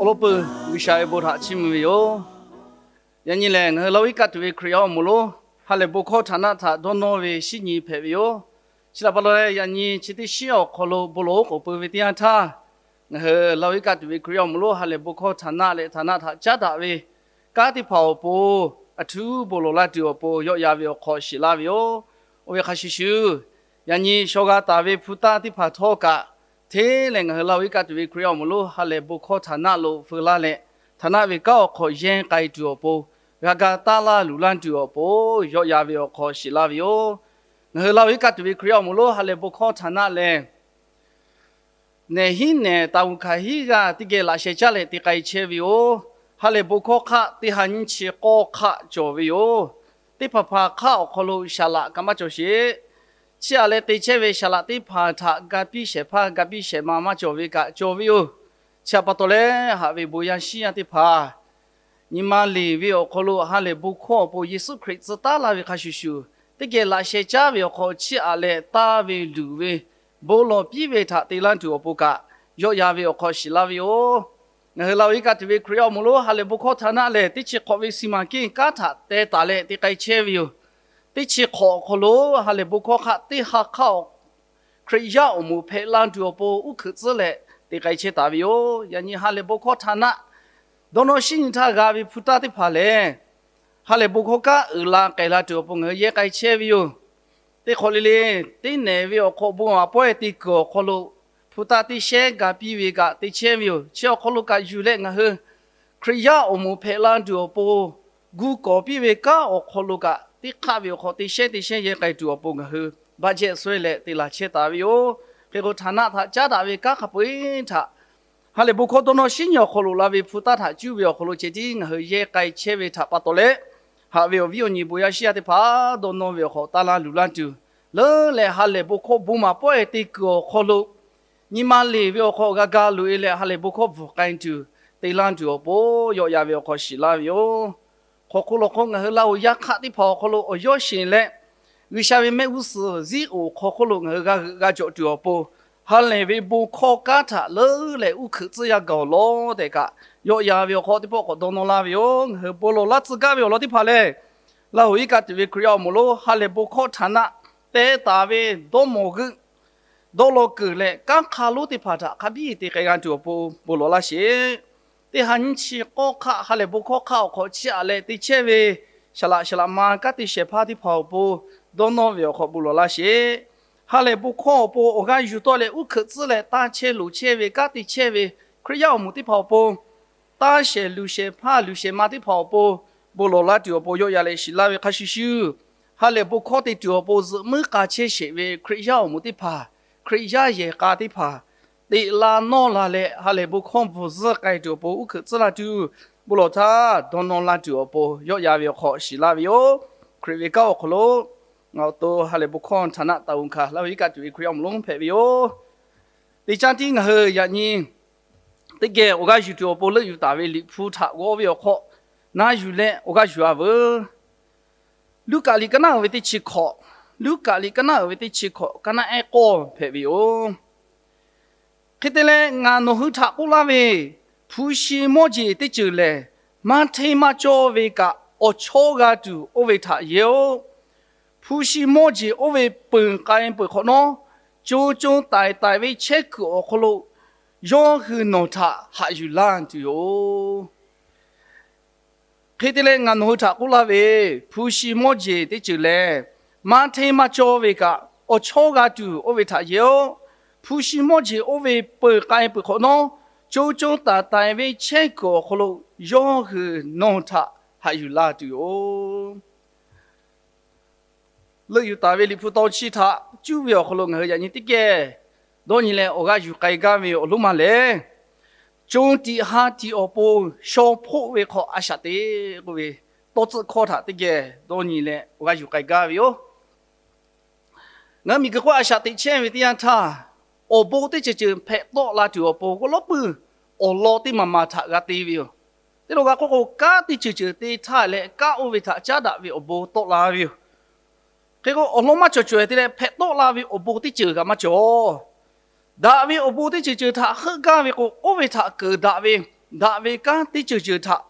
Awˬ peuˬ G'uiˬsha ve bon htaꞈ chiˇ mvuh ve yoˬ. Yaꞈ nyi lehˬ, ngaˬ hui Laˇ huˍ iˉ kaˆ tuˬ ve Hkriꞈ yaˇ awˬ moˍ lonˉ ha lehˬ bon hkawˇ htaˍ naˆ htaꞈ dawˇ nawˇ ve shinˉ nyi hpehꞈ ve yoˬ. Chi htaꞈ pa taw leh, yaꞈ nyi chi teˇ shinˉ awˬ hk'aw lo bon lawˬ oˉ k'oˍ pui ve teˇ yanˇ htaˇ, ngaˬ hui Laˇ huˍ iˉ kaˆ tuˬ ve Hkriꞈ yaˇ awˬ moˍ lonˉ ha lehˬ bon hkawˇ htaˍ naˆ leh htaˍ naˆ htaꞈ caˉ daꞈ ve kanˉ teˇ hpaˍ awˬ pon, aˬ htuˉ bon lawˬ laˇ tuˬ awˬ pon yawˆ yan ve awˬ hk'aw shiˍ laˇ ve yoˬ. Oˇ ve hk'a shuˍ shuˍ, yaꞈ nyi shaw g'a taˍ ve hpu taˇ teˇ hpaˍ htawˇ kaꞈ, hteˇ leh ngaˬ hui Laˇ huˍ iˉ kaˆ tuˬ ve Hkriꞈ yaˇ awˬ moˍ lonˉ ha lehˬ bon hkawˇ htaˍ naˆ lo feu laˇ leh, htaˍ naˆ ve kanˉ awˬ hk'aw yehˇ k'ai tuˬ awˬ pon, g'a ga taˇ laˇ luˬ laˇ tuˬ awˬ pon yawˆ yan ve awˬ hk'aw shiˍ laˇ ve yoˬ. Ngaˬ hui Laˇ huˍ iˉ kaˆ tuˬ ve Hkriꞈ yaˇ awˬ moˍ lonˉ ha lehˬ bon hkawˇ htaˍ naˆ lehˬ, nehˬ hiˉ nehˬ taˍ uˍ hkanˍ hiˉ g'aˇ teˇ geh laꞈ sheh caˉ leh te k'ai chehˇ ve yoˬ. Ha lehˬ bon hkawˇ hk'aˆ teˇ ha nyiˇ chi k'awˇ hk'aˆ cawˬ ve yoˬ. Teˇ hpaˍ hpaˍ hk'aˆ awˬ hk'aw lo shaˍ laꞈ kaꞈ maˇ cawˬ sheˍ. Chi aꞈ leh te chehˇ ve shaˍ laꞈ teˇ hpaˍ htaꞈ ga piˇ shehˍ hpaˇ ga piˇ shehˍ ma maˇ cawˬ ve kaꞈ cawˬ ve yoˬ. Chi htaꞈ pa taw leh, haꞈ ve bon yaˇ shinˉ yaˇ teˇ hpaˍ nyi ma liꞈ ve awˬ hk'aw lo ha lehˬ bon hkawˇ awˬ pon Yeˍsuˆ Hkriꞈ tcuh taˉ laˇ ve hk'a shuˍ shuˍ, teˇ geh laꞈ sheh caˉ ve awˬ hk'aw chiˇ aꞈ leh taˇ ve luˬ ve bon lawˬ piˇ ve htaꞈ te laˇ tuˬ awˬ pon kaꞈ, yawˆ yan ve awˬ hk'aw shiˍ laˇ ve yoˬ. Ngaˬ hui Laˇ huˍ iˉ kaˆ tuˬ ve Hkriꞈ yaˇ awˬ moˍ lonˉ ha lehˬ bon hkawˇ htaˍ naˆ lehˬ, teˇ chi hk'awꞈ ve si maˍ kiˇ kanˉ htaꞈ teh taˍ leh te k'ai chehˇ ve yoˬ. Teˇ chi hk'awꞈ awˬ hk'aw lo ha lehˬ bon hkawˇ hk'aˆ teˇ ha hk'aˆ awˬ Hkriꞈ yaˇ awˬ moˍ hpehꞈ la tuˬ awˬ pon uˉ hkeuꞈ tcuhˉ leh te k'ai chehˇ taˍ ve yoˬ. Yaꞈ nyi ha lehˬ bon hkawˇ htaˍ naˆ dawˇ nawˇ shinˉ nyi htaˇ g'a ve hpu taˇ teˇ hpaˍ lehˬ, ha lehˬ bon hkawˇ kanˉ uiˍ la k'ai la tuˬ awˬ pon ngaˬ hui yehˇ k'ai chehˇ ve yoˬ. Teˇ hk'awꞈ le le, teˇ nehˬ ve awˬ hk'aw bon aꞈ pawehˇ te kuiˬ awˬ hk'aw lo hpu taˇ teˇ shehnˉ ga piˇ ve kaꞈ te chehˇ ve yoˬ. Chi awˬ hk'aw lo kaꞈ yuˬ leh ngaˬ hui Hkriꞈ yaˇ awˬ moˍ hpehꞈ la tuˬ awˬ pon gu kawˍ piˇ ve kanˉ awˬ hk'aw lo kaꞈ, teˇ hk'aˆ ve awˬ hk'aw teˇ shehnˉ teˇ shehnˉ yehˇ k'ai tuˬ awˬ pon ngaˬ hui budget sawehˇ leh te laˬ chehˇ taˍ ve yoˬ. Hk'e k'o, htaˍ naˆ htaꞈ caˉ daꞈ ve kanˉ hk'a peu-eˬ htaꞈ ha lehˬ bon hkawˇ dawˇ nawˇ shinˉ nyi awˬ hk'aw lo la ve hpu taˇ htaꞈ cuˇ ve awˬ hk'aw lo ceh tiˉ ngaˬ hui yehˇ k'ai chehˇ ve htaꞈ pa taw leh, haꞈ ve awˬ viˉ awˬ nyi bon yaˇ shinˉ yaˇ teˇ hpaˍ dawˇ nawˇ ve awˬ hk'aw taˇ laˇ luˬ laˇ tuˬ, leuˉ leh ha lehˬ bon hkawˇ bon maˍ pawehˇ te kuiˬ awˬ hk'aw lo nyi ma liꞈ ve awˬ hk'aw g'a ga loꞈ-e leh ha lehˬ bon hkawˇ bvuhˬ k'ai tuˬ te laˇ tuˬ awˬ pon yawˆ yan ve awˬ hk'aw shiˍ laˇ ve yoˬ. Hk'aw hk'oˆ lawˬ hk'oˆ ngaˬ hui Laˇ huˍ yaˇ hk'aˆ teˇ hpaˍ awˬ hk'aw lo awˬ yawˇ sheˍ leh, G'uiˬsha ve mehˆ g'uˇ suhˍ ziˉ oˍ hk'aw hk'oˆ lo ngaˬ hui g'a g'euꞈ g'a cawˬ tuˬ awˬ pon, ha lehˬ ve bon hkawˇ kanˉ htaꞈ leuˉ leh uˉ hkeuꞈ tcuhˉ yaˇ gaˬ-oˬ lawˬ tehꞈ kaꞈ, yawˆ yan ve awˬ hk'aw teˇ pawˆ k'awꞈ dawˇ nawˇ laˇ ve yoˬ. Ngaˬ hui bon lawˬ laˇ tcuh gaˇ ve awˬ lawn teˇ hpaˍ lehˬ, Laˇ huˍ iˉ kaˆ tuˬ ve Hkriꞈ yaˇ awˬ moˍ lonˉ ha lehˬ bon hkawˇ htaˍ naˆ teh taˍ ve dawˇ mawˬ g'euˆ dawˇ law keunˍ leh kanˉ hk'a lonˉ teˇ hpaˍ htaꞈ hk'a biˇ te k'ai g'a tuˬ awˬ pon bon lawˬ laˇ sheˍ. Teˇ ha nyiˇ chi k'awˇ hk'aˆ ha lehˬ bon hkawˇ hk'aˆ awˬ hk'aw chiˇ aꞈ leh te chehˇ ve shaˍ laꞈ shaˍ laꞈ ma kanˉ te shehˍ hpaˇ teˇ hpaˍ awˬ pon dawˇ nawˇ ve awˬ hk'aw bon lawˬ laˇ sheˍ. Ha lehˬ bon hkawˇ awˬ pon awˬ g'aˇ yuˬ tawˆ leh uˉ hkeuꞈ tcuhˉ leh taˇ chehˇ loˍ chehˇ ve kanˉ te chehˇ ve Hkriꞈ yaˇ awˬ moˍ teˇ hpaˍ awˬ pon, taˇ shehˍ luˬ shehˍ hpaˇ luˬ shehˍ ma teˇ hpaˍ awˬ pon bon lawˬ laˇ tuˬ awˬ pon yawˆ yan leh shiˍ laˇ ve hk'a shuˍ shuˍ, ha lehˬ bon hkawˇ te tuˬ awˬ pon zuhꞈ muiˉ k'a chehˇ sheˍ ve Hkriꞈ yaˇ awˬ moˍ teˇ hpaˍ, Hkriꞈ yaˇ yehˬ k'a teˇ hpaˍ teꞈ la nawˇ la leh ha lehˬ bon hkawˇ bvuhˬ zuhˆ k'ai tuˬ awˬ pon uˉ hkeuꞈ tcuhˉ laˇ tuˬ, bon lawˬ htaˇ dawˇ nawˇ laˇ tuˬ awˬ pon yawˆ yan ve awˬ hk'aw shiˍ laˇ ve yoˬ. Hkriꞈ ve kanˉ awˬ hk'aw lo ngaˬ awˬ to ha lehˬ bon hkawˇ htaˍ naˆ taˍ uˍ hkanˍ Laˇ huˍ iˉ kaˆ tuˬ ve Hkriꞈ yaˇ awˬ moˍ lonˉ hpehꞈ ve yoˬ. Teˇ caˇ tiˉ ngaˬ hui yaꞈ nyi teˇ geh awˬ g'aˇ yuˬ tuˬ awˬ pon leuˆ yuˬ taˍ ve Liꞈ hpu htaꞈ g'awˇ ve awˬ hk'aw na yuˬ leh awˬ g'aˇ yuˬ-a veuˬ. Luˉkaꞈ liꞈ ka naˆ uiˍ ve teˇ chi hkawꞈ, Luˉkaꞈ liꞈ ka naˆ uiˍ ve teˇ chi hkawꞈ ka naˆ ehˉ k'awˇ hpehꞈ ve yoˬ. Hk'e te leh, ngaˬ nawˬ hui htaꞈ k'oˆ laˇ ve, hpu shi mawˇ jeˬ teˇ ceuˬ lehˬ, maˇ hteˇ maˇ cawˇ ve kaꞈ awˬ chawˇ g'a tuˬ oˇ ve htaꞈ yehˇ-oˆ. Hpu shi mawˇ jeˬ oˇ ve peuˬ k'ai peuˬ hk'awꞈ nawˉ, co co taiˍ taiˍ ve chehˇ kuiˬ awˬ hk'aw lo yawˇ hui nawˬ htaꞈ haꞈ yuˬ laˇ tuˬ yoˬ. Hk'e te leh, ngaˬ nawˬ hui htaꞈ k'oˆ laˇ ve, hpu shi mawˇ jeˬ teˇ ceuˬ lehˬ, maˇ hteˇ maˇ cawˇ ve kaꞈ awˬ chawˇ g'a tuˬ oˇ ve htaꞈ yehˇ-oˆ. Hpu shi mawˇ jeˬ oˇ ve peuˬ k'ai peuˬ hk'awꞈ nawˉ, co co taiˍ taiˍ ve chehˇ kuiˬ awˬ hk'aw lo yawˇ hui nawˬ htaꞈ haꞈ yuˬ laˇ tuˬ yoˬ. Leuˆ yuˬ taˍ ve Liꞈ hpu taw chi htaꞈ cuˇ ve awˬ hk'aw lo ngaˬ hui yaꞈ nyi teˇ geh dawˇ nyi leh awˬ g'aˇ yuˬ k'ai gaˇ ve awˬ lonˉ ma lehˬ, co tiꞈ ha tiꞈ awˬ pon shaw hpoˆ ve hk'aw a shaꞈ teꞈ k'oˆ ve tawˇ tcuhˆ hkawˇ htaꞈ teˇ geh dawˇ nyi leh awˬ g'aˇ yuˬ k'ai gaˇ ve yoˬ. Ngaˬ hui miˬguiˬ hk'oˆ a shaꞈ teꞈ chehˇ ve teˇ yanˇ htaˇ, awˬ bon teˇ ceuˬ ceuˬ hpehꞈ tawˆ la tuˬ awˬ pon k'oˆ lawˉ peuˬ awˬ lawn teˇ maˬ maˬ htaꞈ g'a te ve yoˬ. Teˇ lo g'a k'oˆ k'o, kanˉ teˇ ceuˬ ceuˬ te htaˇ leh kanˉ oˇ ve htaꞈ caˉ daꞈ ve awˬ bon tawˆ la ve yoˬ. Hk'e k'o, awˬ lawn maˇ cawˬ cawehˬ te leh hpehꞈ tawˆ la ve awˬ bon teˇ ceuˬ kaꞈ maˇ cawˬ. Daꞈ ve awˬ bon teˇ ceuˬ ceuˬ htaꞈ heuˆ gaˇ ve k'o, oˇ ve htaꞈ keunˍ daꞈ ve daꞈ ve kanˉ teˇ ceuˬ ceuˬ htaꞈ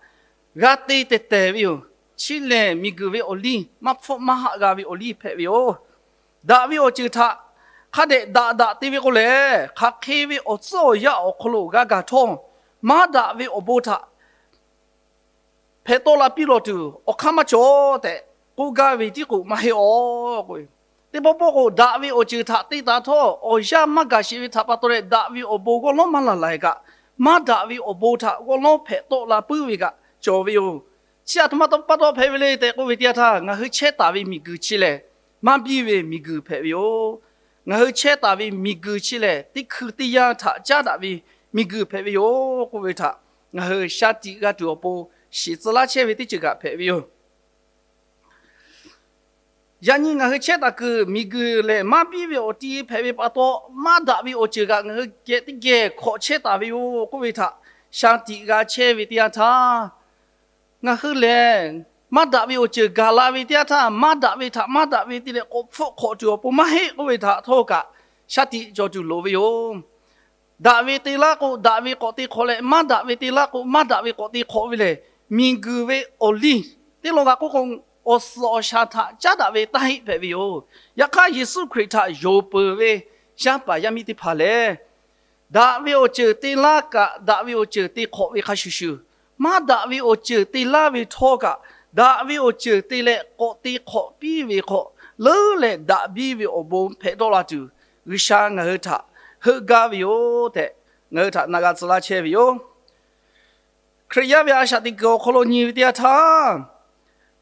g'a te tehˬ tehˬ ve yoˬ. Chi lehˬ, miˬguiˬ ve awˬ liˇ maˇ hpfuhˆ maˇ haˆ g'a ve awˬ liˇ hpehꞈ ve yoˬ. Daꞈ ve awˬ ceuˬ htaꞈ hk'a dehꞈ daꞈ daꞈ te ve k'o lehˬ, hk'aˬ hk'e ve awˬ tcuhˉ awˬ yanˇ awˬ hk'aw lo g'a gaˬ htawˇ, maˇ daꞈ ve awˬ bon htaꞈ hpehꞈ tawˆ la piˇ lawˬ tuˬ awˬ hk'aˇ maˇ cawˬ tehꞈ k'oˆ gaˇ ve tiˉ k'o maˇ heˆ awˬ k'o, teˇ pawˆ pawˆ k'o, daꞈ ve awˬ ceuˬ htaꞈ te taˍ htawˇ, awˬ yanˇ maˇ gaˬ sheˍ ve htaꞈ pa taw leh daꞈ ve awˬ bon g'awˇ lawˉ maˇ laˬ laˬ kaꞈ, maˇ daꞈ ve awˬ bon htaꞈ g'awˇ lawˉ hpehꞈ tawˆ la puiˉ ve kaꞈ cawˬ ve yoˬ. Chi aˬ htoꞈ ma pa taw hpehꞈ ve le tehꞈ k'oˆ ve teˇ yanˇ htaˇ, ngaˬ hui chehˇ taˍ ve miˬguiˬ chi lehˬ, maˇ biˇ ve miˬguiˬ hpehꞈ ve yoˬ. Ngaˬ hui chehˇ taˍ ve miˬguiˬ chi lehˬ, teˇ hkui teˇ yanˇ htaꞈ caˉ daꞈ ve miˬguiˬ hpehꞈ ve yoˬ k'oˆ ve htaꞈ ngaˬ hui shaˍ tiꞈ g'a tuˬ awˬ pon shiˍ tcuh laˇ chehˇ ve teˇ ceuˬ kaꞈ hpehꞈ ve yoˬ. Yaꞈ nyi ngaˬ hui chehˇ taˍ kuiˬ miˬguiˬ lehˬ, maˇ biˇ ve awˬ ti hpehꞈ ve pa taw, maˇ daꞈ ve awˬ ceuˬ kaꞈ ngaˬ hui geh teˇ geh hkawꞈ chehˇ taˍ ve yoˬ k'oˆ ve htaꞈ shaˍ tiꞈ g'a chehˇ ve teˇ yanˇ htaˇ, ngaˬ hui lehˬ maˇ daꞈ ve awˬ ceuˬ gaˬ la ve teˇ yanˇ htaˇ, maˇ daꞈ ve htaꞈ maˇ daꞈ ve te leh k'awꞈ hpfuhˆ hk'awꞈ tuˬ awˬ pon maˇ heˆ k'oˆ ve htaꞈ htawˇ kaꞈ shaˍ tiꞈ cawˬ tuˬ loˍ ve yoˬ. Daꞈ ve te laˇ k'o, daꞈ ve k'awꞈ te hk'awꞈ leh, maˇ daꞈ ve te laˇ k'o, maˇ daꞈ ve k'awꞈ te hk'awꞈ ve lehˬ, miˬguiˬ ve awˬ liˇ teˇ lawn g'a k'oˆ k'o, awˬ suhˍ awˬ shaˍ htaꞈ caˉ daꞈ ve taˇ heˆ hpehꞈ ve yoˬ. Yaꞈ hk'aˇ, Yeˍsuˆ Hkriꞈ htaꞈ yonˍ peuˬ ve yaˇ paˍ yaˇ miˇ teˇ hpaˍ lehˬ, daꞈ ve awˬ ceuˬ te laˇ kaꞈ, daꞈ ve awˬ ceuˬ te hk'awꞈ ve hk'a shuˍ shuˍ, maˇ daꞈ ve awˬ ceuˬ te laˇ ve htawˇ kaꞈ, daꞈ ve awˬ ceuˬ te leh k'awꞈ te hk'awꞈ piˇ ve hk'awꞈ leuˉ leh, daꞈ biˇ ve awˬ bon hpehꞈ tawˆ la tuˬ, G'uiˬsha ngaˬ hui htaꞈ heuˆ gaˇ ve yoˬ tehꞈ, ngaˬ hui htaꞈ na g'a tcuh laˇ chehˇ ve yoˬ. Hkriꞈ yaˇ ve a shaꞈ teꞈ kuiˬ awˬ hk'aw lo nyi ve teˇ yanˇ htaˇ,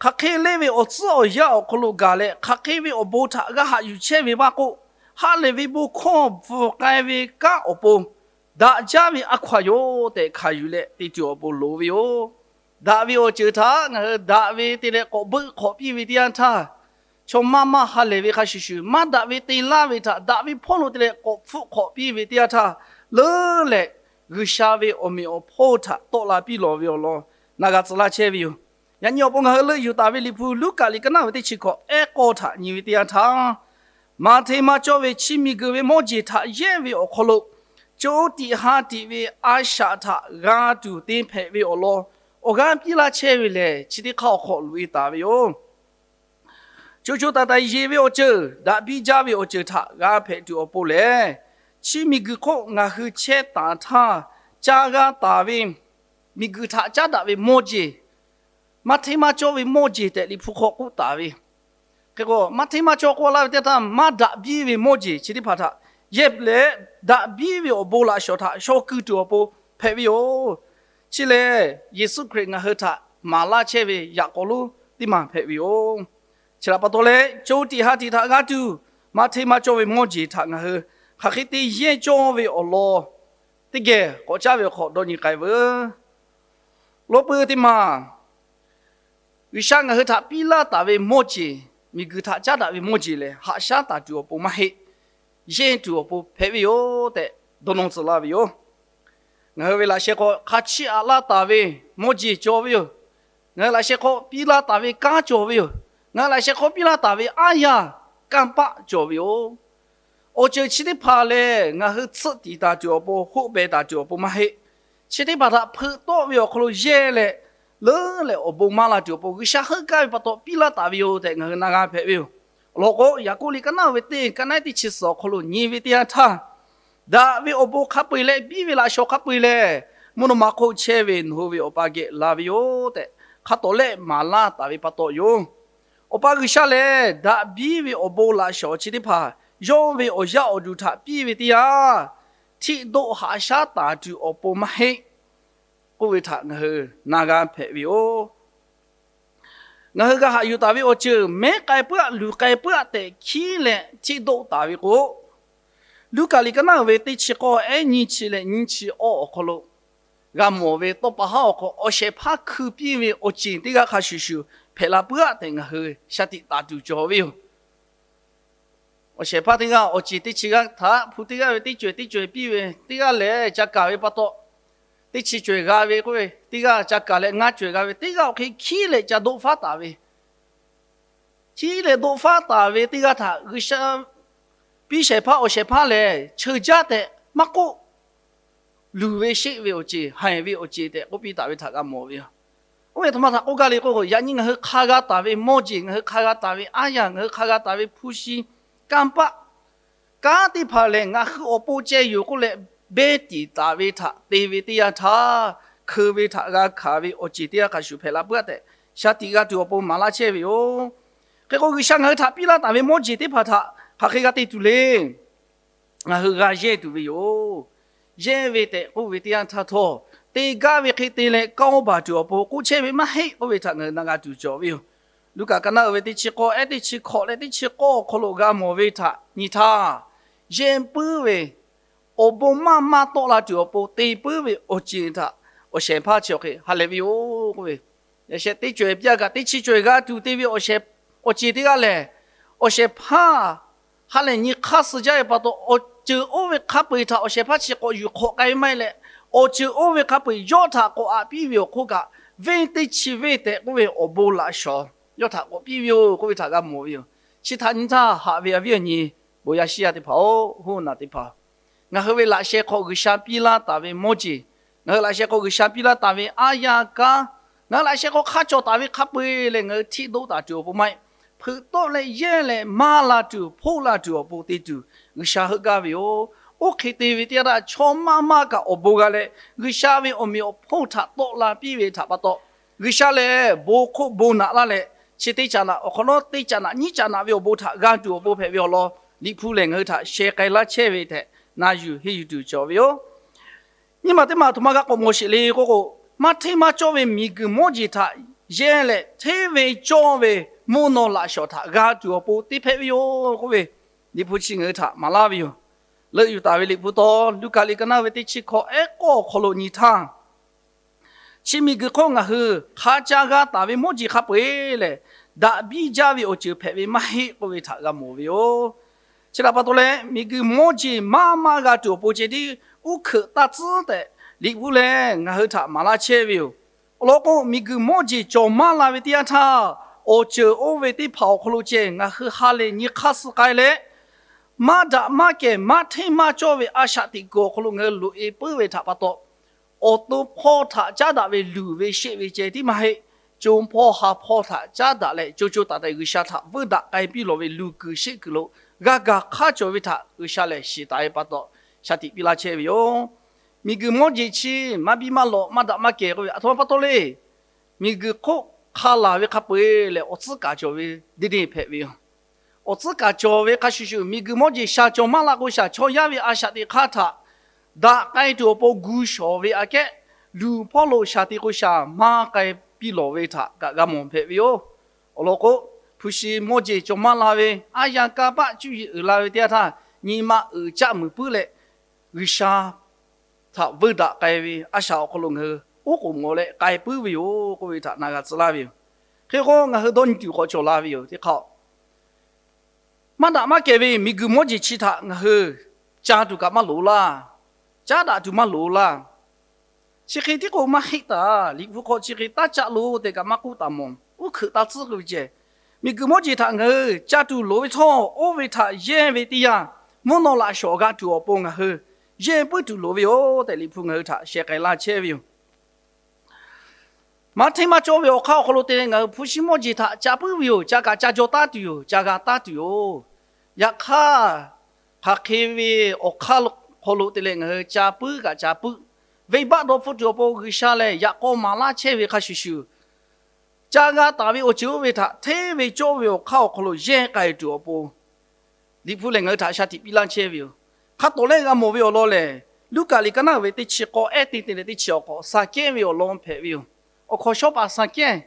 hk'aˬ hk'e le ve awˬ tcuhˉ awˬ yanˇ awˬ hk'aw lo gaˬ leh, hk'aˬ hk'e ve awˬ bon htaꞈ g'a haꞈ yuˬ chehˇ ve maˇ k'oˆ, ha lehˬ ve bon hkawˇ bvuhˬ k'ai ve kanˉ awˬ pon daꞈ jaˇ ve a hkaw-anˬ yoˬ tehꞈ hkanˍ yuˬ leh te tuˬ awˬ pon loˍ ve yoˬ. Daꞈ ve awˬ ceuˬ htaꞈ ngaˬ hui daꞈ ve te leh k'awꞈ beuˆ hk'awꞈ piˇ ve teˇ yanˇ htaˇ, chaw maˇ maˇ ha lehˬ ve hk'a shuˍ shuˍ, maˇ daꞈ ve te laˇ ve htaꞈ daꞈ ve hpawˇ lo te leh k'awꞈ hpfuhˆ hk'awꞈ piˇ ve teˇ yanˇ htaˇ, leuˉ lehˬ G'uiˬsha ve awˬ meꞈ awˬ hponˇ htaꞈ tawˆ la piˇ lawˬ ve awˬ lawn na g'a tcuh laˇ chehˇ ve yoˬ. Yaꞈ nyi awˬ pon ngaˬ hui leuˆ yuˬ taˍ ve Liꞈ hpu Luˉkaꞈ liꞈ ka naˉ ve teˇ chi hkawꞈ ehˉ k'awˇ htaꞈ nyi ve teˇ yanˇ htaˇ, maˇ hteˇ maˇ cawˇ ve chi miˬguiˬ ve mawˇ jeˬ htaꞈ yehˇ ve awˬ hk'aw lo, co tiꞈ ha tiꞈ ve a shaꞈ htaꞈ g'a tuˬ te hpehꞈ ve awˬ lawn awˬ g'aˇ piˇ laˇ chehˇ ve lehˬ, chi teˇ hk'aˇ awˬ hk'aw loꞈ-e taˍ ve yoˬ. Co co taiˍ taiˍ yeˬ ve awˬ ceuˬ, daꞈ biˇ jaˇ ve awˬ ceuˬ htaꞈ g'a hpehꞈ tuˬ awˬ pon lehˬ, chi miˬguiˬ hk'oˆ ngaˬ hui chehˇ taˍ htaˇ, ca g'a taˍ ve miˬguiˬ htaꞈ caˉ daꞈ ve mawˇ jeˬ, maˇ hteˇ maˇ cawˇ ve mawˇ jeˬ tehꞈ Liꞈ hpu hk'aw k'oˆ taˍ ve hk'e k'o, maˇ hteˇ maˇ cawˇ k'oˆ laˇ ve teˇ htaˇ, maˇ daꞈ biˇ ve mawˇ jeˬ chi teˇ hpaˍ htaꞈ yehˇ leh, daꞈ biˇ ve awˬ bon laꞈ shawnˍ htaꞈ shaw keu tuˬ awˬ pon hpehꞈ ve yoˬ. Chi lehˬ, Yeˍsuˆ Hkriꞈ ngaˬ hui htaꞈ maˍ laˇ chehˇ ve yaꞈ k'aw lonˉ teˇ maˬ hpehꞈ ve yoˬ. Chi htaꞈ pa taw leh, co tiꞈ ha tiꞈ htaꞈ g'a tuˬ, maˇ hteˇ maˇ cawˇ ve mawˇ jeˬ htaꞈ ngaˬ hui hk'aˬ hk'e te yehˇ cawˇ ve awˬ lawn teˇ geh k'awꞈ caˉ ve awˬ hk'aw dawˇ nyi k'ai veuˬ. Lo pui teˇ maˬ, G'uiˬsha ngaˬ hui htaꞈ piˇ laˇ taˍ ve mawˇ jeˬ, miˬguiˬ htaꞈ caˉ daꞈ ve mawˇ jeˬ lehˬ, haꞈ shaˉ taˍ tuˬ awˬ pon maˇ heˆ, yehˇ tuˬ awˬ pon hpehꞈ ve yoˬ tehꞈ dawˇ nawˇ tcuh laˇ ve yoˬ. Ngaˬ hui ve laꞈ sheh hk'aw hk'a chiˇ aꞈ laˇ taˍ ve mawˇ jeˬ cawˬ ve yoˬ. Ngaˬ hui laꞈ sheh hk'aw piˇ laˇ taˍ ve kanˉ cawˬ ve yoˬ. Ngaˬ hui laꞈ sheh hk'aw piˇ laˇ taˍ ve aˉ yanˇ kanˇ paˆ cawˬ ve yoˬ. Awˬ ceuˬ chi teˇ hpaˍ lehˬ, ngaˬ hui tsuhˆ tiˍ taˍ tuˬ awˬ pon, hoˆ beh taˍ tuˬ awˬ pon maˇ heˆ. Chi teˇ hpaˍ htaꞈ hpeuꞈ tawˆ ve awˬ hk'aw lo yehˇ leh, leuˉ leh awˬ bon maˇ la tuˬ awˬ pon, G'uiˬsha heuˆ gaˇ ve pa taw piˇ laˇ taˍ ve yoˬ tehꞈ ngaˬ hui na g'a hpehꞈ ve yoˬ. Awˬ lawn k'o, Yaˍkoˆ liꞈ ka naˉ ve teˇ ka naˉ teˇ chi suhˍ awˬ hk'aw lo nyi ve teˇ yanˇ htaˇ, daꞈ ve awˬ bon hk'a peu-eˬ leh biˇ ve laꞈ shawnˍ hk'a peu-eˬ lehˬ, mvuhˇ naw ma hk'oˆ chehˇ ve nawˬ hui ve Awˬ pa geh la ve yoˬ tehꞈ, hk'a tawˍ lehˆ maˍ laˇ taˍ ve pa taw yoˬ. Awˬ pa G'uiˬsha lehˬ, daꞈ biˇ ve awˬ bon laꞈ shawnˍ chi teˇ hpaˍ yawˇ ve awˬ yaˇ awˬ duˬ htaꞈ piˇ ve teˇ yanˇ, htiˆ doˆ haꞈ shaˉ taˍ tuˬ awˬ pon maˇ heˆ k'oˆ ve htaꞈ ngaˬ hui na g'a hpehꞈ ve yoˬ. Ngaˬ hui g'a haꞈ yuˬ taˍ ve awˬ ceuˬ mehˉ k'ai puiˉ-aˆ luˬ k'ai puiˉ-aˆ tehꞈ hkiˉ leh htiˆ doˆ taˍ ve k'o, Luˉkaꞈ liꞈ ka naˉ ve teˇ chi k'awˇ ehˉ nyiˇ chi leh nyiˇ chi awˇ awˬ hk'aw lo g'a mawˬ ve tawˇ pa haˉ awˬ hk'aw awˬ shehˍ hpaˇ hkui piˇ ve awˬ ceˬ teˇ g'aˇ hk'a shuˍ shuˍ hpehꞈ la puiˉ-aˆ tehꞈ ngaˬ hui shaˍ tiꞈ taˍ tuˬ cawˬ ve yoˬ. Awˬ shehˍ hpaˇ teˇ g'aˇ awˬ ceˬ teˇ chi g'aˇ htaꞈ hpu teˇ g'aˇ ve teˇ cawehˬ teˇ cawehˬ piˇ ve, teˇ g'aˇ lehˬ ca kaˬ ve pa taw, teˇ chi cawehˬ g'a ve k'oˆ ve, teˇ g'aˇ ca kaˬ leh ngaˇ cawehˬ g'a ve, teˇ g'aˇ awˬ hk'e hkiˉ leh ca doˆ faˉ taˍ ve, hkiˉ leh doˆ faˉ taˍ ve teˇ g'aˇ htaꞈ G'uiˬsha piˇ shehˍ hpaˇ awˬ shehˍ hpaˇ lehˬ, cheuˬ jaˇ tehꞈ maˇ k'oˆ, luˬ ve sheˆ ve awˬ ceˬ, haiˬ ve awˬ ceˬ tehꞈ k'oˆ piˇ taˍ ve htaꞈ g'a mawˬ ve yoˬ. Oˇ ve htoꞈ ma htaꞈ k'oˆ gaˇ le k'oˆ k'o, yaꞈ nyi ngaˬ hui hk'a g'a taˍ ve mawˇ jeˬ, ngaˬ hui hk'a g'a taˍ ve aˉ yanˇ, ngaˬ hui hk'a g'a taˍ ve hpu shi kanˇ paˆ kanˉ teˇ hpaˍ lehˬ, ngaˬ hui awˬ pon ceh yoˬ k'oˆ leh, behˇ tiˍ taˍ ve htaꞈ te ve teˇ yanˇ htaˇ, hkeu ve htaꞈ g'a hkanˍ ve awˬ ceˬ teˇ g'aˇ hk'a shuˍ hpehꞈ la puiˉ a tehꞈ, shaˍ tiꞈ g'a tuˬ awˬ pon maˍ laˇ chehˇ ve yoˬ. Hk'e k'o, G'uiˬsha ngaˬ hui htaꞈ piˇ laˇ taˍ ve mawˇ jeˬ teˇ hpaˍ htaꞈ hk'aˬ hk'e g'a te tuˬ le. Ngaˬ hui g'a yehˇ tuˬ ve yoˬ. Yehˇ ve tehꞈ k'oˆ ve teˇ yanˇ htaˇ htawˇ, te gaˇ ve hk'e te leh kanˇ paˆ tuˬ awˬ pon k'oˆ chehˇ ve maˇ heˆ k'oˆ ve htaꞈ ngaˬ hui na g'a tuˬ cawˬ ve yoˬ. Luˉkaꞈ ka naˆ uiˍ ve teˇ chi k'awˇ, ehˉ teˇ chi hkawꞈ leh teˇ chi k'awˇ awˬ hk'aw lo g'a mawˬ ve htaꞈ nyi htaˇ, yehˇ puiˉ ve awˬ bon maˇ maˇ tawˆ la tuˬ awˬ pon te puiˉ ve awˬ ceˬ htaꞈ awˬ shehˍ hpaˇ chi awˬ hk'e ha lehˬ ve yoˬ k'oˆ ve, yaꞈ shehˍ teˇ cawehˬ piˇ a kaꞈ teˇ chi cawehˬ g'a tuˬ te ve awˬ shehˍ, awˬ ceˬ teˇ g'aˇ lehˬ, awˬ shehˍ hpaˇ ha lehˬ nyi hk'aˇ suh jaˇ ve pa taw, awˬ ceuˬ oˇ ve hk'a peu-eˬ htaꞈ awˬ shehˍ hpaˇ chi k'awꞈ yuˬ hk'awꞈ k'ai ve maˇ heˆ leh, awˬ ceuˬ oˇ ve hk'a peu-eˬ yawˇ htaꞈ k'awꞈ aꞈ piˇ ve awˬ hk'oˆ kaꞈ, venˇ teˇ chi venˇ tehꞈ k'oˆ ve awˬ bon laꞈ shawˍ yawˇ htaꞈ k'awꞈ piˇ ve yoˬ k'oˆ ve htaꞈ g'a mawˬ ve yoˬ. Chi htaꞈ nyi htaˇ haꞈ ve a viˉ awˬ nyi bon yaˇ shiˉ yaˇ teˇ hpaˍ-oˬ, hoˉ naˬ teˇ hpaˍ, ngaˬ hui ve laꞈ sheh hk'aw G'uiˬsha piˇ laˇ taˍ ve mawˇ jeˬ, ngaˬ hui laꞈ sheh hk'aw G'uiˬsha piˇ laˇ taˍ ve aˉ yanˇ kanˉ, ngaˬ hui laꞈ sheh hk'aw hk'a cawˬ taˍ ve hk'a peu-eˬ leh ngaˬ hui hteˇ doˆ taˍ tuˬ awˬ pon maˇ heˆ. Hpeuꞈ tawˆ leh yehˇ leh maˇ la tuˬ, hpoˆ la tuˬ awˬ pon te tuˬ G'uiˬsha heuˆ gaˇ ve yoˬ. Oˇ hk'e te ve teˇ yanˇ htaˇ, chaw maˇ maˇ kaꞈ awˬ bon g'a leh, G'uiˬsha ve awˬ meꞈ awˬ hponˇ htaꞈ tawˆ la piˇ ve htaꞈ pa taw, G'uiˬsha lehˬ bon hk'oˆ bon naꞈ laˇ leh, chi teˇ caꞈ naꞈ awˬ hk'awꞈ nawˉ teˇ caꞈ naꞈ nyiˉ caꞈ naꞈ ve awˬ bon htaꞈ g'a tuˬ awˬ pon hpehꞈ ve awˬ lawn, Liꞈ hpu lehˬ ngaˬ hui htaꞈ sheh k'ai laˇ chehˇ ve tehꞈ na yuˬ henˇ yuˬ tuˬ cawˬ ve yoˬ. Nyiˇ maˬ teˇ maˬ htoꞈ ma g'a k'awꞈ mawˬ sheˍ le k'oˆ k'o, maˇ hteˇ maˇ cawˇ ve miˬguiˬ mawˇ jeˬ htaꞈ yehˇ leh, hteˇ ve cawˇ ve mvuhˇ naw laꞈ shawnˍ htaꞈ g'a tuˬ awˬ pon te hpehꞈ ve yoˬ k'oˆ ve, Liꞈ hpu chi ngaˬ hui htaꞈ maˍ laˇ ve yoˬ. Leuˆ yuˬ taˍ ve Liꞈ hpu taw, Luˉkaꞈ liꞈ ka naˆ ve teˇ chi hkawꞈ ehˉ k'awˇ awˬ hk'aw lo nyi htaˇ, chi miˬguiˬ hk'oˆ ngaˬ hui hk'a ca g'a taˍ ve mawˇ jeˬ hk'a peu-eˬ lehˬ, daꞈ biˇ jaˇ ve awˬ ceuˬ hpehꞈ ve maˇ heˆ k'oˆ ve htaꞈ g'a mawˬ ve yoˬ. Chi htaꞈ pa taw leh, miˬguiˬ mawˇ jeˬ maˇ maˇ g'a tuˬ awˬ pon ceh tiˉ uˉ hkeuꞈ taˇ tcuhˉ tehꞈ, Liꞈ hpu lehˬ ngaˬ hui htaꞈ maˍ laˇ chehˇ ve yoˬ. Awˬ lawn k'o, miˬguiˬ mawˇ jeˬ cawˬ maˇ la ve teˇ yanˇ htaˇ, awˬ ceuˬ oˇ ve teˇ hpaˍ awˬ hk'aw lo ceh ngaˬ hui ha lehˬ nyi hk'aˇ suh k'ai leh, maˇ daꞈ maˇ kehˬ maˇ hteˇ maˇ cawˇ ve a shaꞈ teꞈ kuiˬ awˬ hk'aw lo ngaˬ hui loꞈ e puiˉ ve htaꞈ pa taw, awˬ to hpawˇ htaꞈ caˉ daꞈ ve luˬ ve sheˆ ve ceh tiˉ maˇ heˆ. Co hpawˇ ha hpawˇ htaꞈ caˉ daꞈ leh, co co taiˍ taiˍ G'uiˬsha htaꞈ veuˇ daꞈ k'ai piˇ lawˬ ve luˬ kuiˬ sheˆ kuiˬ lo g'a gaˬ hk'aˇ cawˬ ve htaꞈ G'uiˬsha lehˬ shiˍ taˍ ve pa taw, shaˍ tiꞈ piˇ laˇ chehˇ ve yoˬ. Miˬguiˬ mawˇ jeˬ chi maˇ biˇ maˇ lawꞈ maˇ daꞈ maˇ kehˬ k'oˆ ve aˬ htoꞈ ma pa taw le. Miˬguiˬ hk'oˆ hk'a laˬ ve hk'a peu-eˬ lehˬ, awˬ tcuhˉ kaˍ cawˬ ve deˇ deˇ hpehꞈ ve yoˬ. Awˬ tcuhˉ kaˍ cawˬ ve hk'a shuˍ shuˍ, miˬguiˬ mawˇ jeˬ shaˍ cawˬ maˇ la k'o shaˍ, chaw yaˇ ve a shaꞈ teꞈ hk'aˇ htaꞈ daꞈ k'ai tuˬ awˬ pon gu shawˍ ve aꞈ kehˉ, luˬ hpawˇ lo shaˍ te k'o shaˍ maˇ k'ai piˇ lawˬ ve htaꞈ kaꞈ g'a mawˬ hpehꞈ ve yoˬ. Awˬ lawn k'o, hpu shi mawˇ jeˬ cawˬ maˇ la ve, aˉ yanˇ kanˇ paˆ cuˇ yiˍ uiˍ la ve teˇ yanˇ htaˇ, nyi ma uiˍ caˆ muiˬ puiˉ leh, G'uiˬsha htaꞈ veuˇ daꞈ k'ai ve a shaꞈ awˬ hk'aw lo ngaˬ hui oˉ k'oˍ mawˬ leh k'ai puiˉ ve yoˬ k'oˆ ve htaꞈ na g'a tcuh laˇ ve yoˬ. Hk'e k'o, ngaˬ hui dawˇ nyi tuˬ k'awꞈ cawˬ la ve yoˬ. Teˇ hk'aˇ, maˇ daꞈ maˇ kehˬ ve miˬguiˬ mawˇ jeˬ chi htaꞈ ngaˬ hui ca tuˬ kaꞈ maˇ loˍ laˇ. Caˉ daꞈ tuˬ maˇ loˍ laˇ. Chi hk'e tiˉ k'o maˇ heˆ taˍ. Liꞈ hpu hk'aw chi hk'e taˇ caˆ loˬ tehꞈ kaꞈ maˇ k'oˆ taˍ mawˬ. Uˉ hkeuꞈ taˇ tcuhˉ k'oˆ ve ceh, miˬguiˬ mawˇ jeˬ htaꞈ ngaˬ hui ca tuˬ loˍ ve htawˇ, oˇ ve htaꞈ yehˇ ve teˇ yanˇ, mvuhˇ naw laꞈ shawnˍ g'a tuˬ awˬ pon ngaˬ hui yehˇ puiˉ tuˬ loˍ ve yoˬ tehꞈ, Liꞈ hpu ngaˬ hui htaꞈ sheh k'ai laˇ chehˇ ve yoˬ. Maˇ hteˇ maˇ cawˇ ve awˬ hk'aˇ awˬ hk'aw lo te leh ngaˬ hui hpu shi mawˇ jeˬ htaꞈ ca puiˉ ve yoˬ. Ca kaꞈ ca jaw taˉ tuˬ yoˬ. Ca g'a taˉ tuˬ yoˬ. Yaꞈ hk'aˇ, hk'aˬ hk'e ve awˬ hk'aˇ hk'aw lo te leh ngaˬ hui ca puiˉ kaꞈ ca puiˉ, venˇbaˆ dawˇ hpfuhˆ tuˬ awˬ pon G'uiˬsha lehˬ yaꞈ k'aw maˍ laˇ chehˇ ve hk'a shuˍ shuˍ, ca g'a taˍ ve awˬ ceuˬ oˇ ve htaꞈ hteˇ ve cawˇ ve awˬ hk'aˇ awˬ hk'aw lo yehˇ k'ai tuˬ awˬ pon, Liꞈ hpu lehˬ ngaˬ hui htaꞈ shaˍ tiꞈ piˇ laˇ chehˇ ve yoˬ. Hk'a tawˍ lehˆ g'a mawˬ ve awˬ lawn lehˬ, Luˉkaꞈ liꞈ ka naˆ ve teˇ chi k'awˇ ehˉ teˇ te leh teˇ chi awˬ hk'awꞈ Saˍkehˇ ve awˬ lawn hpehꞈ ve yoˬ. Awˬ hkawnˍ shawˉ paˍ Saˍkehˇ,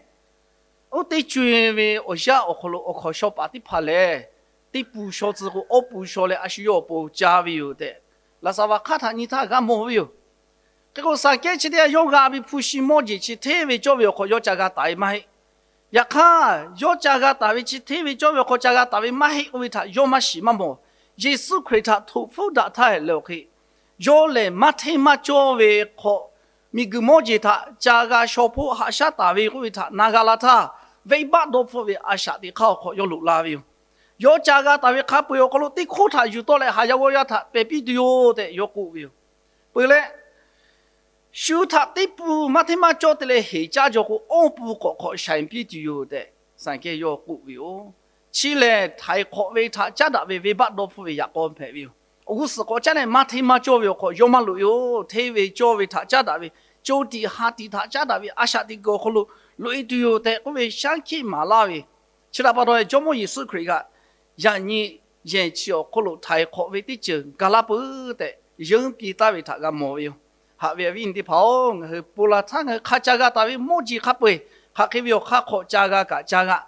oˇ teˇ co-e ve awˬ yanˇ awˬ hk'aw lo awˬ hkawnˍ shawˉ paˍ teˇ hpaˍ lehˬ, teˇ pun shaw tcuh k'o awˇ pun shaw leh a shu yawˇ awˬ pon ca ve yoˬ tehꞈ, laꞈ saˍ vaꞈ hk'aˇ htaꞈ nyi htaˇ g'a mawˬ ve yoˬ. Hk'e k'o, Saˍkehˇ chi teˇ g'aˇ yawˇ g'a ve hpu shi mawˇ jeˬ chi hteˇ ve cawˇ ve awˬ hk'aw yawˇ ca g'a taˍ ve maˇ heˆ. Yaꞈ hk'aˇ, yawˇ ca g'a taˍ ve chi hteˇ ve cawˇ ve awˬ hk'aw ca g'a taˍ ve maˇ heˆ k'oˆ ve htaꞈ yawˇ maˇ shiˍ maˇ mawˬ. Yeˍsuˆ Hkriꞈ htaꞈ htoꞈ hpfuhˇ daꞈ htaˇ leh awˬ hk'e, yawˇ lehˬ maˇ hteˇ maˇ cawˇ ve hk'aw, miˬguiˬ mawˇ jeˬ htaꞈ ca g'a shaw hpoˆ haꞈ shaˉ taˍ ve k'oˆ ve htaꞈ na g'a la htaˇ, venˇbaˆ dawˇ hpfuhˆ ve a shaꞈ teꞈ hk'aˇ awˬ hk'aw yawˇ loꞈ la ve yoˬ. Yawˇ ca g'a taˍ ve hk'a peu-eˬ awˬ hk'aw lo teˇ hkoˇ htaꞈ yuˬ tawˆ leh haˍ yaˇ g'awˇ yaˇ htaꞈ pehˬ piˇ tuˬ yoˬ tehꞈ yawˇ k'oˆ ve yoˬ. Peuˬ leh, Shu htaꞈ teˇ pun maˇ hteˇ maˇ cawˇ te leh heˍ caˇ jaw k'o, awˇ pun k'awꞈ hk'awꞈ shaiˍ piˇ tuˬ yoˬ tehꞈ, Saˍkehˇ yawˇ k'oˆ ve yoˬ. Chi lehˬ, htaiˍ hk'awꞈ ve htaꞈ caˉ daꞈ ve venˇbaˆ dawˇ hpfuhˇ ve yaꞈ k'aw hpehꞈ ve yoˬ. Awˬ g'uˇ suhˍ k'awꞈ caˉ leh maˇ hteˇ maˇ cawˇ ve awˬ hk'aw yawˇ maˇ loꞈ e-oˬ. Hteˇ ve cawˇ ve htaꞈ caˉ daꞈ ve, co tiꞈ ha tiꞈ htaꞈ caˉ daꞈ ve a shaꞈ teꞈ kuiˬ awˬ hk'aw lo loꞈ e tuˬ yoˬ tehꞈ k'oˆ ve shaˉ hkiˆ maˍ laˇ ve. Chi htaꞈ pa taw, Jawˇmawˇ Yeˍsuˆ Hkriꞈ kaꞈ yaꞈ nyi yehˬ chi awˬ hk'oˆ lo htaiˍ hk'awꞈ ve teˇ ceuˬ gaˬ la peuˬ tehꞈ, yeunˇ piˇ taˍ ve htaꞈ g'a mawˬ ve yoˬ. Haꞈ ve awˬ viˉ awˬ nyi teˇ hpaˍ-oˬ, ngaˬ hui ponˬ laˬ htaˇ ngaˬ hui hk'a ca g'a taˍ ve mawˇ jeˬ hk'a peu-eˬ, hk'aˬ hk'e ve awˬ hk'aˇ hk'awꞈ ca g'a kaꞈ ca g'a,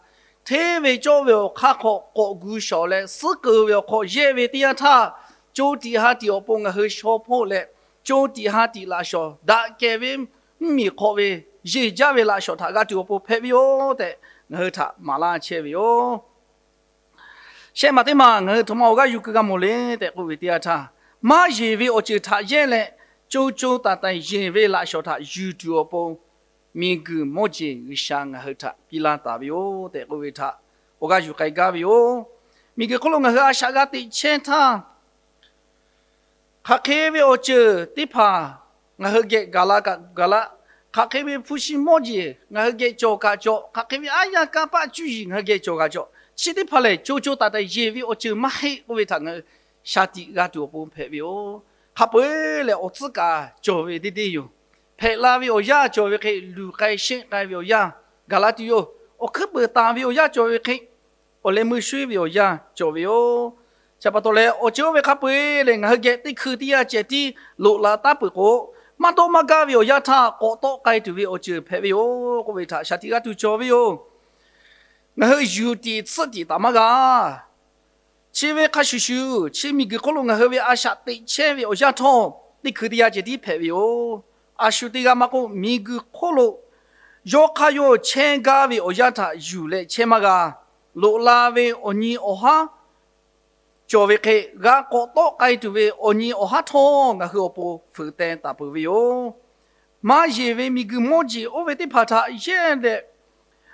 hteˇ ve cawˇ ve awˬ hk'aˇ hk'awꞈ k'awꞈ gu shawˍ leh, suhˉ keu ve awˬ hk'aw yehˇ ve teˇ yanˇ htaˇ, co tiꞈ ha tiꞈ awˬ pon ngaˬ hui shaw hpoˆ leh, co tiꞈ ha tiꞈ laꞈ shawˍ daꞈ kehˬ ve mvuhˇmiˬ hk'aw ve yeˬ jaˇ ve laꞈ shawˍ htaꞈ g'a tuˬ awˬ pon hpehꞈ ve yoˬ tehꞈ, ngaˬ hui htaꞈ maˍ laˇ chehˇ ve yoˬ. Shehˆ maˬ teˇ maˬ ngaˬ hui htoꞈ ma awˬ g'aˇ yuˬ keu g'a mawˬ le tehꞈ k'oˆ ve teˇ yanˇ htaˇ, maˇ yeˬ ve awˬ ceuˬ htaꞈ yehˇ leh, co co taiˍ taiˍ yeˬ ve laꞈ shawˍ htaꞈ yuˬ tuˬ awˬ pon, miˬguiˬ mawˇ jeˬ G'uiˬsha ngaˬ hui htaꞈ piˇ laˇ taˍ ve yoˬ tehꞈ k'oˆ ve htaꞈ awˬ g'aˇ yuˬ k'ai gaˇ ve yoˬ. Miˬguiˬ hk'oˆ lo ngaˬ hui a shaꞈ g'a teꞈ chehˇ htaˇ, hk'aˬ hk'e ve awˬ ceuˬ teˇ hpaˍ ngaˬ hui geh gaˬ la kaꞈ gaˬ la, hk'aˬ hk'e ve hpu shi mawˇ jeˬ ngaˬ hui geh cawˬ kaꞈ cawˬ, hk'aˬ hk'e ve aˉ yanˇ kanˇ paˆ cuˇ yiˍ ngaˬ hui geh cawˬ kaꞈ cawˬ, chi teˇ hpaˍ lehˬ co co taiˍ taiˍ yeˬ ve awˬ ceuˬ maˇ heˆ k'oˆ ve htaꞈ ngaˬ hui shaˍ tiꞈ g'a tuˬ awˬ pon hpehꞈ ve yoˬ. Hk'a peu-eˬ lehˬ, awˬ tcuhˉ kaꞈ cawˬ ve deˇ deˇ yoˬ. Hpehꞈ la ve awˬ yanˇ cawˬ ve hk'e, luˬ k'ai sheˆ k'ai ve awˬ yanˇ gaˬ la tuˬ yoˬ. Awˬ hkuiˉ peuˍ taˍ ve awˬ yanˇ cawˬ ve hk'e, awˬ leh meuˇ shuiˉ ve awˬ yanˇ cawˬ ve yoˬ. Chi htaꞈ pa taw leh, awˬ ceuˬ oˇ ve hk'a peu-eˬ lehˬ, ngaˬ hui geh teˇ hkui teˇ yanˇ ceh tiˉ loꞈ la taˉ peuˬ k'o, maˇ dawˇ maˇ gaˇ ve awˬ yanˇ htaˇ k'awꞈ tawˆ k'ai tuˬ ve awˬ ceuˬ hpehꞈ ve yoˬ k'oˆ ve htaꞈ shaˍ tiꞈ g'a tuˬ cawˬ ve yoˬ. Ngaˬ hui yuˬ tiꞈ tsuhˆ tiꞈ taˍ maˇ g'a. Chi ve hk'a shuˍ shuˍ, chi miˬguiˬ hk'oˆ lo ngaˬ hui ve a shaꞈ teꞈ chehˇ ve awˬ yanˇ htawˇ, teˇ hkui teˇ yanˇ ceh tiˉ hpehꞈ ve yoˬ. A shu teˇ g'aˇ maˇ k'oˆ, miˬguiˬ hk'oˆ lo yawˇ hk'aˇ yawˇ chehˇ gaˇ ve awˬ yanˇ htaꞈ yuˬ leh chehˇ maˇ g'a. Loꞈ la ve awˬ nyi awˬ haˉ cawˬ ve hk'e, g'a k'awꞈ tawˆ k'ai tuˬ ve awˬ nyi awˬ haˉ htawˇ ngaˬ hui awˬ pon fuiˍ teh taˍ peuˬ ve yoˬ. Maˇ yeˬ ve miˬguiˬ mawˇ jeˬ oˇ ve teˇ hpaˍ htaꞈ yehˇ leh,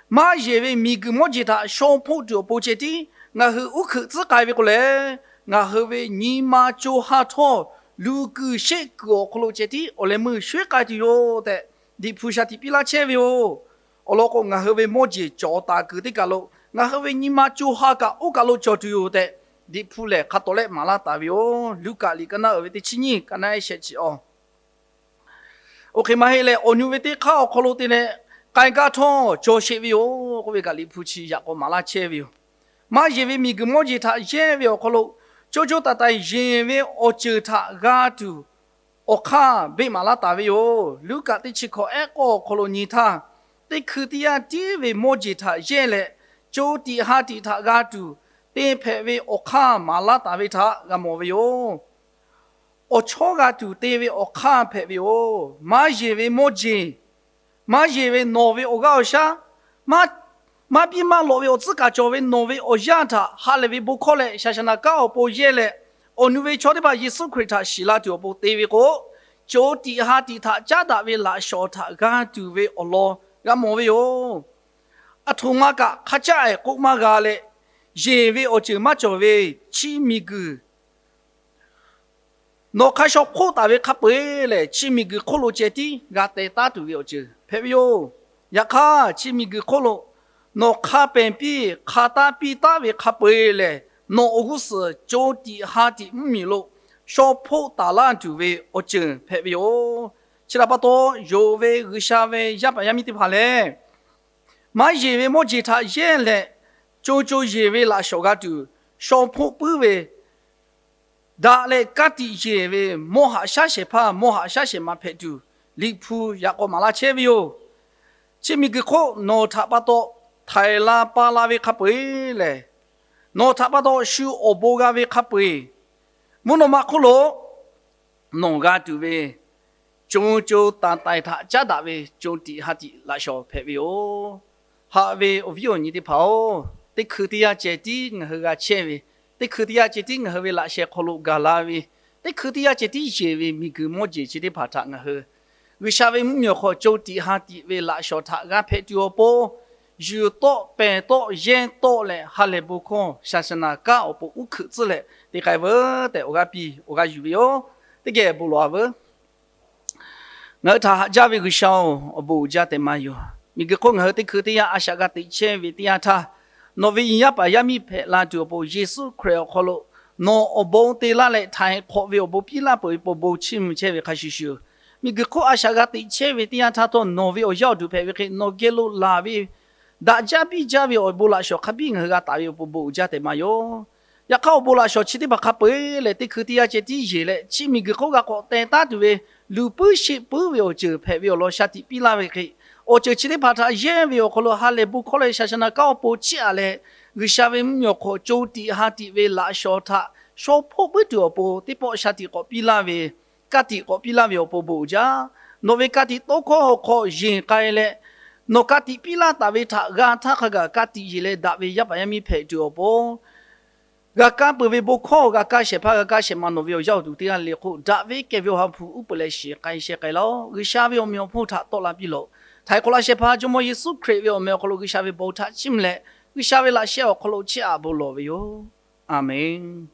maˇ yeˬ ve miˬguiˬ mawˇ jeˬ htaꞈ shaw hpoˆ tuˬ awˬ pon ceh tiˉ ngaˬ hui uˉ hkeuꞈ tcuhˉ k'ai ve k'o lehˬ, ngaˬ hui ve nyi ma co ha htawˇ luˬ kuiˬ sheˆ kuiˬ awˬ hk'aw lo ceh tiˉ awˬ leh meuˇ shuiˉ k'ai tuˬ yoˬ tehꞈ, Liꞈ hpu shaˍ tiꞈ piˇ laˇ chehˇ ve yoˬ. Awˬ lawn k'o, ngaˬ hui ve mawˇ jeˬ cawˬ taˍ kuiˬ teˇ kaˬ lo ngaˬ hui ve nyi ma co ha kaꞈ oˇ kaˬ lo cawˬ tuˬ yoˬ tehꞈ, Liꞈ hpu lehˬ hk'a tawˍ lehˆ maˍ laˇ taˍ ve yoˬ. Luˉkaꞈ liꞈ ka naˆ uiˍ ve teˇ chi nyiˇ, ka naˆ ehˉ shehˆ chi awˬ Oˇ hk'e maˇ heˆ leh, awˬ nu ve teˇ hk'aˇ awˬ hk'aw lo te leh k'ai gaˇ htawˇ cawˬ sheˍ ve yoˬ k'oˆ ve kaꞈ, Liꞈ hpu chi yaꞈ k'aw maˍ laˇ chehˇ ve yoˬ. Maˇ yeˬ ve miˬguiˬ mawˇ jeˬ htaꞈ yehˇ ve awˬ hk'aw lo, co co taiˍ taiˍ yeˬ ve awˬ ceuˬ htaꞈ g'a tuˬ awˬ hk'aˇ beˆ maˍ laˇ taˍ ve yoˬ. Luˉkaꞈ teˇ chi hkawꞈ ehˉ k'awˇ awˬ hk'aw lo nyi htaˇ, teˇ hkui teˇ yanˇ tiˉ ve mawˇ jeˬ htaꞈ yehˇ leh, co tiꞈ ha tiꞈ htaꞈ g'a tuˬ te hpehꞈ ve awˬ hk'aˇ maˍ laˇ taˍ ve htaꞈ g'a mawˬ ve yoˬ. Awˬ chawˇ g'a tuˬ te ve awˬ hk'aˇ hpehꞈ ve yoˬ. Maˇ yeˬ ve mawˇ jeˬ, maˇ yeˬ ve nawˬ ve awˬ g'aˇ awˬ shaˉ, maˇ, maˇ biˇ maˇ lawꞈ ve awˬ tcuhˉ kaꞈ cawˬ ve nawˬ ve awˬ yanˇ htaꞈ ha lehˬ ve bon hkawˇ leh shaˍ shaˍ naˍ kanˉ awˬ pon yehˇ leh, awˬ nu ve chaw teˇ hpaˍ Yeˍsuˆ Hkriꞈ htaꞈ shiˍ la tuˬ awˬ pon te ve k'o, co tiꞈ ha tiꞈ htaꞈ caˉ daꞈ ve laꞈ shawˍ htaꞈ g'a tuˬ ve awˬ lawn g'a mawˬ ve yoˬ. Aˬ htoꞈ ma kaꞈ hk'a caˆ ehˍ k'oˆ maˇ g'a leh, yeˬ ve awˬ ceuˬ maˇ cawˬ ve chi miˬguiˬ nawˬ hk'a shaw hpoˆ taˍ ve hk'a peu-eˬ lehˬ, chi miˬguiˬ hk'oˆ lo ceh tiˉ g'a teh taˉ tuˬ ve awˬ ceuˬ hpehꞈ ve yoˬ. Yaꞈ hk'aˇ, chi miˬguiˬ hk'oˆ lo nawˬ hk'a pehˍ piˇ hk'a taˇ piˇ taˉ ve hk'a peu-eˬ lehˬ, nawˬ awˬ g'uˇ suhˍ co tiꞈ ha tiꞈ mvuhˇmiˬ lo shaw hpoˆ taˍ laˇ tuˬ ve awˬ ceuˬ hpehꞈ ve yoˬ. Chi htaꞈ pa taw, yonˍ ve G'uiˬsha ve yaˇ paˍ yaˇ miˇ teˇ hpaˍ lehˬ, maˇ yeˬ ve mawˇ jeˬ htaꞈ yehˇ leh, co co yeˬ ve laꞈ shawˍ g'a tuˬ shaw hpoˆ puiˉ ve daꞈ leh ka tiꞈ yeˬ ve mawˇ haꞈ shaˉ shehˍ hpaˇ mawˇ haꞈ shaˉ shehˍ ma hpehꞈ tuˬ, Liꞈ hpu yaꞈ k'aw maˍ laˇ chehˇ ve yoˬ. Chi miˬguiˬ hk'oˆ nawˬ htaꞈ pa taw htaiˍ la pa la ve hk'a peu-eˬ lehˬ, nawˬ htaꞈ pa taw shu awˬ bon g'a ve hk'a peu-eˬ, mvuhˇ naw ma hk'oˆ lo nawˬ g'a tuˬ ve co co taiˍ taiˍ htaꞈ caˉ daꞈ ve co tiꞈ ha tiꞈ laꞈ shawˍ hpehꞈ ve yoˬ. Haꞈ ve awˬ viˉ awˬ nyi teˇ hpaˍ-oˬ, teˇ hkui teˇ yanˇ ceh tiˉ ngaˬ hui g'a chehˇ ve, teˇ hkui teˇ yanˇ ceh tiˉ ngaˬ hui ve laꞈ sheh hk'aw lo gaˬ la ve, teˇ hkui teˇ yanˇ ceh tiˉ yeˬ ve miˬguiˬ mawˇ jeˬ chi teˇ hpaˍ htaꞈ ngaˬ hui G'uiˬsha ve mvuhˇmiˬ awˬ hk'aw co tiꞈ ha tiꞈ ve laꞈ shawˍ htaꞈ g'a hpehꞈ tuˬ awˬ pon, yuˬ tawˆ pehˍ tawˆ yehˇ tawˆ leh ha lehˬ bon hkawˇ shaˍ shaˍ naˍ kanˉ awˬ pon uˉ hkeuꞈ tcuhˉ leh te k'ai veuˬ tehꞈ awˬ g'aˇ piˇ awˬ g'aˇ yuˬ ve yoˬ. Teˇ geh bon lawˬ a veuˬ. Ngaˬ hui htaꞈ haꞈ jaˇ ve G'uiˬsha-oˬ, awˬ bon uiˍ jaˇ tehꞈ maˇ yoˬ. Miˬguiˬ hk'oˆ ngaˬ hui teˇ hkui teˇ yanˇ a shaꞈ g'a teꞈ chehˇ ve teˇ yanˇ htaˇ, nawˬ ve yaˇ paˍ yaˇ miˇ hpehꞈ la tuˬ awˬ pon Yeˍsuˆ Hkriꞈ awˬ hk'aw lo nawˬ awˬ bon te laˇ leh htaiˍ hk'awꞈ ve awˬ bon piˇ laˇ peuˬ ve awˬ pon bon chiˇ mvuh chehˇ ve hk'a shuˍ shuˍ, miˬguiˬ hk'oˆ a shaꞈ g'a teꞈ chehˇ ve teˇ yanˇ htaˇ htawˇ nawˬ ve awˬ yaˇ awˬ duˬ hpehꞈ ve hk'e nawˬ geh lo laˬ ve daꞈ jaˇ biˇ jaˇ ve awˬ bon laꞈ shawnˍ hk'a biˇ ngaˬ hui g'a taˍ ve awˬ pon bon uiˍ jaˇ tehꞈ maˇ yoˬ. Yaꞈ hk'aˇ awˬ bon laꞈ shawnˍ chi teˇ hpaˍ hk'a peu-eˬ leh teˇ hkui teˇ yanˇ ceh tiˉ yeˬ leh chi miˬguiˬ hk'oˆ g'a k'awꞈ teh taˉ tuˬ ve luˬ puiˉ sheˆ puiˉ ve awˬ ceuˬ hpehꞈ ve awˬ lawn shaˍ tiꞈ piˇ laˇ ve hk'e, awˬ ceuˬ chi teˇ hpaˍ htaꞈ yehˇ ve awˬ hk'aw lo ha lehˬ bon hkawˇ leh shaˍ shaˍ na kanˉ awˬ pon chiˇ aꞈ leh, G'uiˬsha ve mvuhˇmiˬ awˬ hk'aw co tiꞈ ha tiꞈ ve laꞈ shawnˍ htaꞈ shaw hpoˆ puiˉ tuˬ awˬ pon teˇ pawˆ shaˍ tiꞈ k'awꞈ piˇ laˇ ve, ka tiꞈ k'awꞈ piˇ laˇ ve awˬ pon bon uiˍ jaˇ. Nawˬ ve ka tiꞈ tawˇ hkawˇ awˬ hk'aw yeˬ k'ai leh, nawˬ ka tiꞈ piˇ laˇ taˍ ve htaꞈ g'a htaˇ hk'a gaˬ ka tiꞈ yeˬ leh daꞈ ve yaˇ paˍ yaˇ miˇ hpehꞈ tuˬ awˬ pon g'a kaˇ peuˬ ve bon hkawˇ g'a kaˇ shehˍ hpaˇ g'a kaˇ shehˍ ma nawˬ ve awˬ yaˇ awˬ duˬ teˇ g'aˇ le le hk'oˆ daꞈ ve kehˬ ve awˬ ha hpu uˉ peunˍ leh shiˍ k'ai sheh k'ai lawˬ. G'uiˬsha ve awˬ meꞈ awˬ hponˇ htaꞈ tawˆ la piˇ lawˬ. Htaiˍ hk'awꞈ laꞈ shehˍ hpaˇ Jawˇmawˇ Yeˍsuˆ Hkriꞈ ve awˬ meh awˬ hk'aw lo G'uiˬsha ve bon htaꞈ chiˇ mvuh leh, G'uiˬsha ve laꞈ sheh awˬ hk'aw lo chiˇ aꞈ bon lawˬ ve yoˬ. A menˬ.